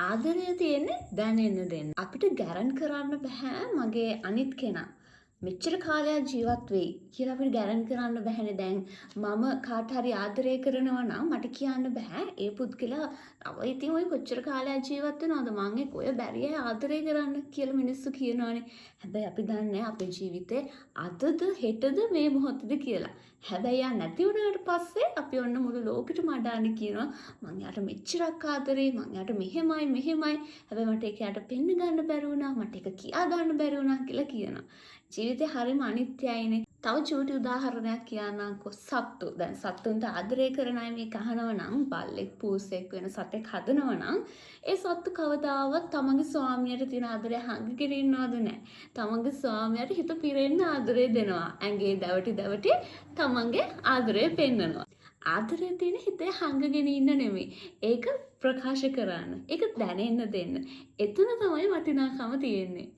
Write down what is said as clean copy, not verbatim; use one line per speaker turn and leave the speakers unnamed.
ආදරය තියෙන්නේ දැනෙන්න දෙන්න. අපිට ගැරන්ටි කරන්න බෑ මගේ අනිත් කෙනා මෙච්චර කාලයක් ජීවත් වෙයි කියලා අපිට ගැරන්ටි කරන්න බැහැනේ. දැන් මම කාට හරි ආදරය කරනවා නම් මට කියන්න බෑ ඒ පුද්ගලයා අව ඉතින් ඔය කොච්චර කාලයක් ජීවත් වෙනවද, මං එක්ක ඔය බැරි අය ආදරය කරන්න කියලා මිනිස්සු කියනවනේ. හැබැයි අපි දන්නේ අපේ ජීවිතේ අදද හෙටද මේ මොහොතද කියලා. හැබැයි යා නැති වුණාට පස්සේ අපි ඔන්න මුළු ලෝකෙටම අඩාන කියනවා මං යාට මෙච්චරක් ආදරේ, මං යාට මෙහෙමයි මෙහෙමයි, හැබැයි මට ඒක යාට පෙන්න ගන්න බැරි වුණා, මට ඒක කියා ගන්න බැරි වුණා කියලා කියනවා. ජීවිතේ හරිම අනිත්‍යයිනේ. තව චූටි උදාහරණයක් කියන්නම්කෝ. සත්තු. දැන් සත්තුන්ට ආදරය කරන අය මේක අහනවා නම්, බල්ලෙක් පූසෙක් වෙන සතෙක් හදනවා නම් ඒ සත්තු කවදාවත් තමන්ගේ ස්වාමියාට තියෙන ආදරය හංගගෙන ඉන්නවද? නැහැ. තමන්ගේ ස්වාමියාට හිත පිරෙන්න ආදරය දෙනවා. ඇඟේ දැවටි දැවටි තමන්ගේ ආදරය පෙන්නනවා. ආදරය තියෙන හිතේ හංගගෙන ඉන්න නෙමෙයි. ඒක ප්‍රකාශ කරන්න. ඒක දැනෙන්න දෙන්න. එතන තමයි වටිනාකම තියෙන්නේ.